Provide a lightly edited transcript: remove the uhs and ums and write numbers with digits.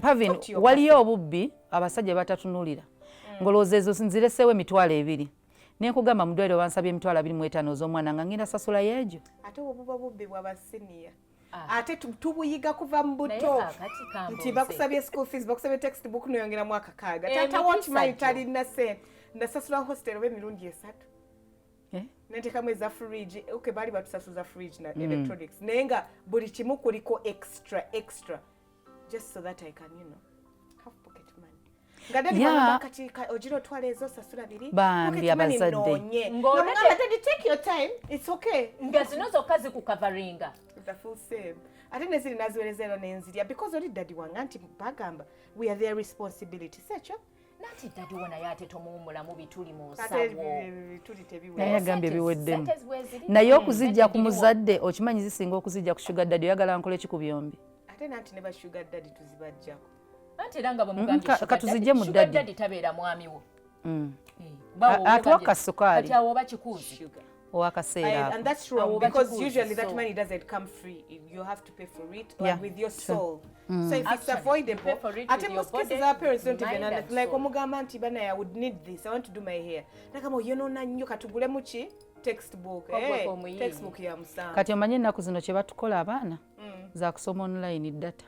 Pavin, Talk to your waliyo obubbi abasajja batatunulira. Ngolowooza ezo nzireseewo 20,000, nenkugamba mu ddwaliro bansabye 25,000 ez'omwana, nga ngenda sasula yeegyo. Ate obuba bubbi bwabasiniya. Ah. Ate tubuyiga kuva mu Naye buto kaakati kambuuze. Nti bakusabye school fees, bakusabye textbook, noyongeramu 6. Eh, Taata mukisa wokimanyi gyo. talina sente. Nasasula hostel oba emirundi esatu, Eh? nentekamu eza fridge. Okay, baali batusasuza fridge na electronics, naye nga buli kimu kuliko extra extra, just so that I can have pocket money. Nga daddy bagamba kati ogira otwala ezo, sasula biri. Bambi Pocket money abazadde. noonye. Ng'olwedde- Nga daddy, take your time, it's okay. Nga zino zokka zikukavaringa. The full same. Ate neziri naziwereza era nenzirya because oli daddy wange, anti bagamba we are their responsibility, sekyo. Nanti daddy wo, naye ate tomuwumulamu bituli mu Ate nsawo. tuli tebiwe. Naye agambye biweddemu. Sente weeziri. Naye okuzijja ku Sente muzadde, okimanyi zisinga okuzijja ku sugar daddy. Oyagala nkole ki ku byombi? Ate nanti ne ba sugar daddy tuzibajjako. Anti era nga bwe mugambye, sugar katuzijje mu daddy- sugar daddy. Daddy tabeera mwami wo. Eh, kuba wowe Atuwa ogambye- kasukaali. Kati awo oba kikuuzi. Sugar. Owakaseera And ako. that's wrong Awo because bakikuuzi, usually that money doesn't come free. You have to pay for it or with your soul. So if it's Actually, you avoidable, pay for it at with your most cases body, our parents don't mind even and understand. Like soul. omugamba nti bana, I would need this. I want to do my hair. Nakama oyonoona nnyo, katugulemu ki textbook. Kogwe Eh, k'omuyiiyi. textbook ya 7. Kati omanye ennaku zino kye batukola, abaana za kusoma online data.